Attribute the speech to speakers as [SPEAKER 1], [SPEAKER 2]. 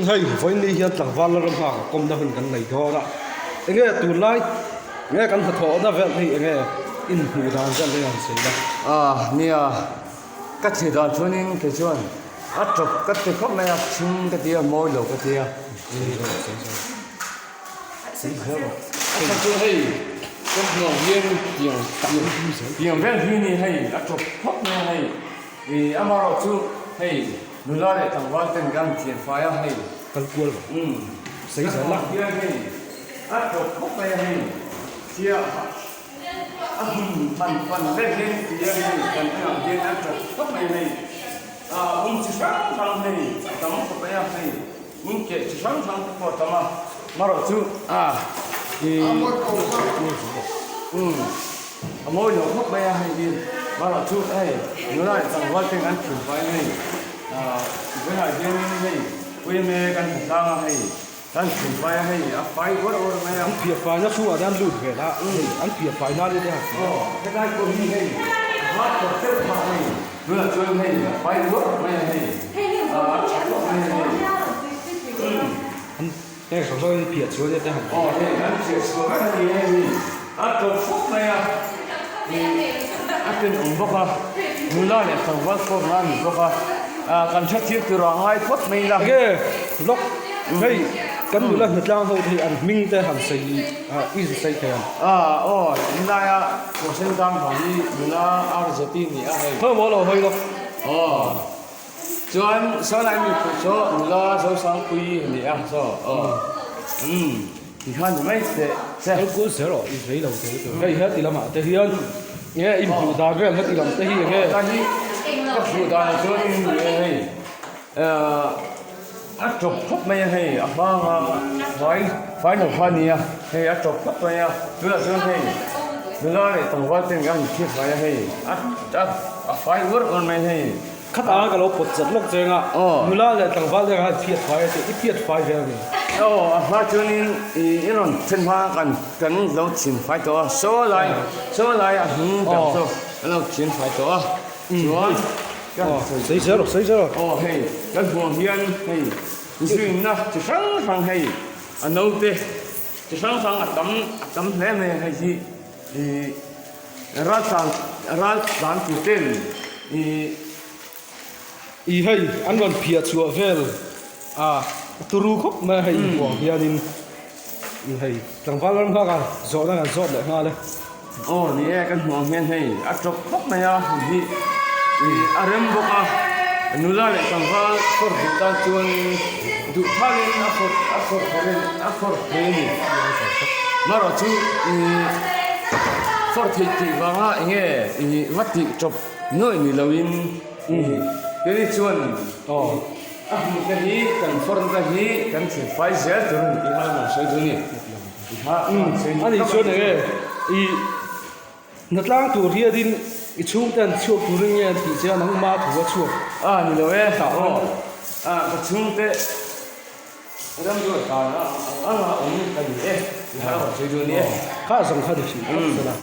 [SPEAKER 1] Hei vawiin hian tlangval la ram nghak a kawmna hun kan nei dawn a, enge tunlai enge kan hnathawhna vel hi enge inhmuh dan vel hi han sawi la.
[SPEAKER 2] Ah nia ka thlir dan chuanin kei chuan a tawp ka ti khawp mai a, thing ka ti a mawi lo ka ti a. A tha chu hei kan hmuh ang hian tiang tiang vel hi ni hei a tawp khawp mai a hei ih amaherawhchu hei. Nula leh tlangval ten kan thian fai a hei.
[SPEAKER 1] Kal kual vang.
[SPEAKER 2] Umm.
[SPEAKER 1] Sei zel a.
[SPEAKER 2] Hian hei a tawp khawp mai a hei. Tia a hmun han pan vel hian tia hei kan enah hian a tawp khawp mai a hei. Ah um chi hrang hrang hei a tam khawp mai a hei. Um keh chi hrang hrang te pawh a tam a. Marawh chu ah ih umm. A mawi lo khawp mai a hei hi marawh chu hei nula leh tlangval ten an thil fai hei ah vawiinah hianin hei uime kan hmu tlang a hei kan thil fai a hei a fai uar uar mai a.
[SPEAKER 1] An piah faina chhungah hian lut ve la hei an piah fai nan te han hria.
[SPEAKER 2] Aw hetlai pawh hi hei a hma tawp deuh kha hei tunah chuan hei a fai uar mai a hei ah a tha khawp mai a hei umm.
[SPEAKER 1] Heng hrang hrang in phiah chhuah ania te han ti.
[SPEAKER 2] Aw hei an phiah chhuah vek a ni e hei a tawp fawk mai a ih a tenawm bawk a nula leh tlangval pawh nga a ni bawk a ah kan hrethiam tur ah ngai phawt mai ila.
[SPEAKER 1] Enge lawk hei kan nula hnatlang ho te hi an hming te han sawi ah i sawi thei ang.
[SPEAKER 2] Ah aw helaia kawhsen dang vang hi nula RZT ni a hei.
[SPEAKER 1] Khaw maw lo hawi lawk.
[SPEAKER 2] Aw. Chuan Sawnai mipui chu nula Zosangpuii a ni a, saw aw umm ti khan ni mai teh che.
[SPEAKER 1] Kal kual zel rawh i rei lo thei tur. Hei heti lamah te hian nge i hmuh dan vel heti lam te hi enge.
[SPEAKER 2] Ta hi ka hmuh dan ah chuan ni e hei a tawp khawp mai a hei a hmanga fai fai lo kha a ni a hei a tawp khawp mai a tunah chuan hei nula leh tlangval ten an inthlir fai a hei a a fai uar uar mai a hei.
[SPEAKER 1] Khatah ka lo pawt chat lawk cheng a, nula leh tlangval te khan phiat fai a ti, i phiat fai vel ni.
[SPEAKER 2] Aw, a hma chuanin i i rawn then hma kan kan lo chhin fai tawh a, saw lai saw lai a hnung ber chu an lo chhin fai tawh a, chuan
[SPEAKER 1] kan sawi zel rawh sawi zel rawh.
[SPEAKER 2] Aw hei kan hmuh ang hian hei zuinna chi hrang hrang hei a naute chi hrang hrang a tam a tam hle mai a hei hi ih. Raltlan raltlan tur ten ih.
[SPEAKER 1] Ih hei an rawn phiah chhuah vel a turu khawp mai a hei inhuang hianin ih hei tlangval ram nghak a zawhna kan zawt leh nghal e.
[SPEAKER 2] Aw ni e kan hmuh ang hian hei a tawp khawp mai a hei hi ih a rem bawk a nula leh tlangval fawr duh tan chuan duh thalin a fawr a fawr a fawr thei a ni marawh chu ih. Fawr theih tih vanga enge ih va tih tawp nuaih ni loin ih kei chuan a hmuh te hi kan fawr te hi kan thil fai zel tur a ni tih kha an rawn sawi duh a ni.
[SPEAKER 1] A nih chuan enge ih hnatlang tur hianin i chhungte an chhuak turin nge an tih che a nangma thu a chhuak.
[SPEAKER 2] A ni lo e, ka chhungte. Ram ruat dan a ang anga awm ka ni e, i har a rawn sawi duh a ni e.
[SPEAKER 1] Kha zawng kha ni hrim phawt sela.